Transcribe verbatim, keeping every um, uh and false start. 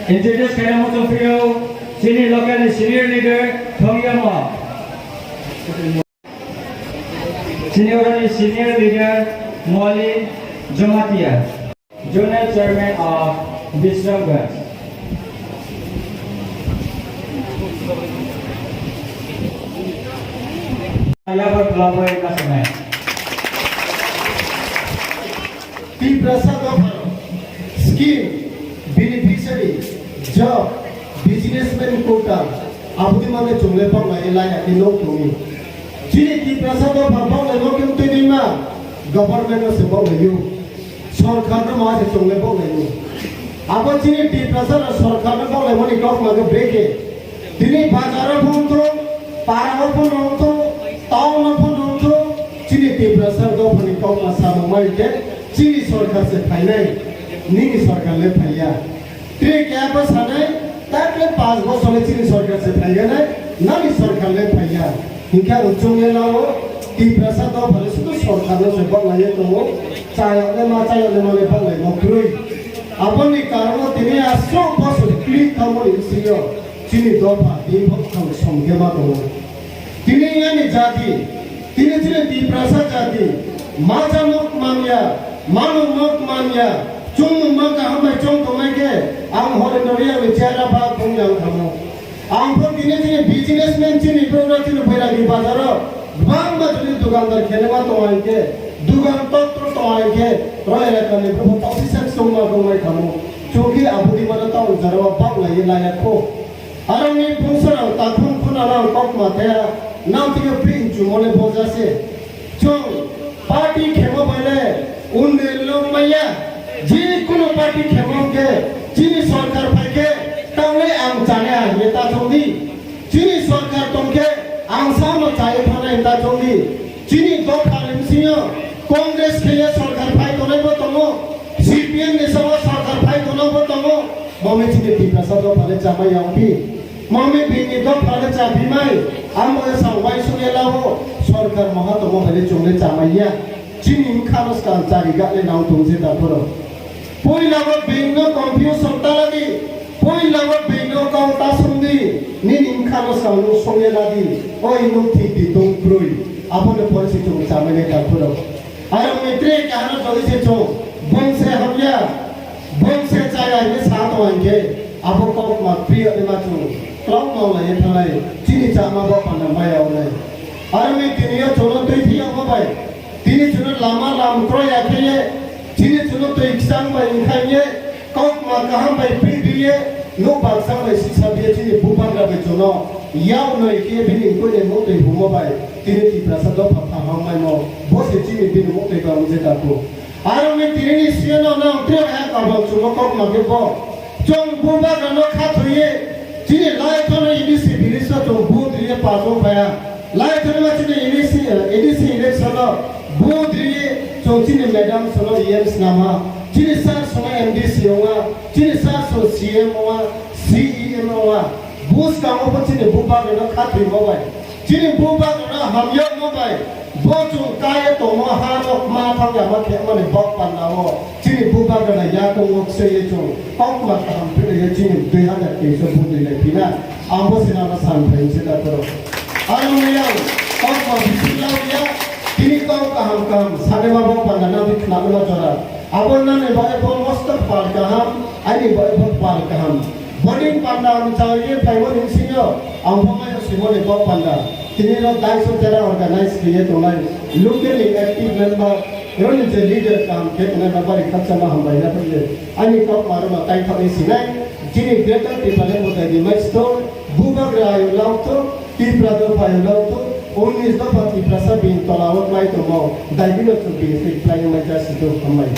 Introduce khaina muchung phio chini local ni senior leader Thongyama. Chini oroni senior leader Moli Jamatia, Zonal Chairman of Bisramganj. Yabar Blaboi Nasanai. Tiprasa Dopha scheme beneficiary, job, businessman quota, aboni mane chungle bok lai lai ake nok tumi. Chini Tiprasa Dopha bok lai nok tumi ma government no se bok lai yo. Sorkar no ma se chungle bok lai yo. Abo chini Tiprasa no sorkar no bok lai mani kok ma ke breke. Tini bazaro phone to, para o phone to, town o phone to, chini Tiprasa dophani kok ma samung mai ke, chini sorkar se phainai, nini sorkar le phaiya. Tini kya pa sanai, takle pas bosor le chini sorkar se phaiya nai, nani sorkar le phaiya. Hinkhe ang chungle lao, Tiprasa dophani sudu sorkar no se bok lai tongo, chayok le ma, chayok le ma le bok lai mo kroi. Aboni karono tini aswk bosor klik thangmani bisingo. Chini dopha bini bwkhang songkhe ma tongo. Tini ani jati, tini chini Tiprasa jati, ma chamung manya, manung mok manya, chwngmung ma kaham bai chwng tongnai khe, ang hori nori ang chera ba khung yang thamo. Ang pho tini chini businessman chini bwrwkra chini Bairagi bazaro, kwbangma chini dukandar khenema tongo hinkhe, dukan tok tok tongo hinkhe, roi rakani bwrwkra tausi sak chwngma tongnai thamo. Chwngkhe abudi mano town jora o bak lai laiya kho. Aroni bwsarok takhum khunarok kok mate nang tini pring chumole bojase. Chwng party khemo baile unde lung maya. Jikunu party khemo ke chini sorkar phaike tangle ang chane ang ye ta thongdi. Chini sorkar tongke ang samo chai thonai ta thongdi. Chini dopha ni bisingo Congress kheye sorkar phai tonai bo tongo, C P M ni sabo sorkar phai tonai bo tongo. Mami chini Tiprasa dopha le chamai yangpi. Mami bini dopha le chapi mai. Amo le sa wai sung elao sorkar maha tongo bele chung le chamai ya. Chini wngkha no skang chari gak le nang tong je da phoro. Puila bo bini no confusion tala di. Puila bo bini no kau ta sung di. Nini wngkha no skang no sung eladi. Oi nuk thik di tong kroi. Abo le pore si chung chamai le da phoro. Aro mitre kahano jodi se chong, bongse hamya, bongse chaya hine sa tong angke, abo kok ma priya de ma chong, klok ma la ye thalai, chini chama bo panda maya onai. Aro mi tini yo chono twi thiya mo bai, tini chuno lama lam kroya kheye, chini chuno twi kisang bai ingkhai ye, kok ma kaham bai pri diye, no baksa bai sisa diye chini bubagra bai chono, yau noi ke bini koi ne mo twi humo bai, tini Tiprasa dopha phaham mai mo, bo se chini bini mo twi ba uje ta ko. Aro mi tini ni siya no na utri ha kabang chumo kok ma ke bo. Chong bubagra no kha thoye, chini lai thono ini si bini sa chong bu diye pa chong phaya. Lai thani ma chini E D C, E D C election no vote ri chong chini madam sono E M snama, chini sir sono M D C onga, chini sir sono C M onga, C E M onga. Bus kamo bo chini bubagra no khatwi mo bai. Chini bubagra no hamyok mo bai. Bo chong kaya tomo ha no ma thang ya ma khe mani bok panda o. Chini bubagra no ya tong wok se ye chong. Kok ma kaham phire ye chini dui hazar teis o vote ri lai phina. Ang bo sina ma san phai se da toro. Ang miyang, kok ma bising lau ya, tini kok kaham kaham, sade ma bo panda na di khna ma jora. Abo na ni ba ebo mosto pal kaham, ani ba ebo pal kaham. Boding panda ang chao ye phai bo ning singo, ang bo ma yo simo ni bo panda. Tini ro dai so tera organize kiye tonai, local ni active member, ro ni je leader kaham ke tonai ma bari khakcha ma hambai na phaye. Ani kok ma ro ma tai thok ni sinai, chini greater Tipraland bo dai di mai sto, bubagra ayo lau to, Tipra dopha elok to, unis dopha Tiprasa bini tola o klai tongo, daibino chwng bini thwi klai wngmai ja si to hambai.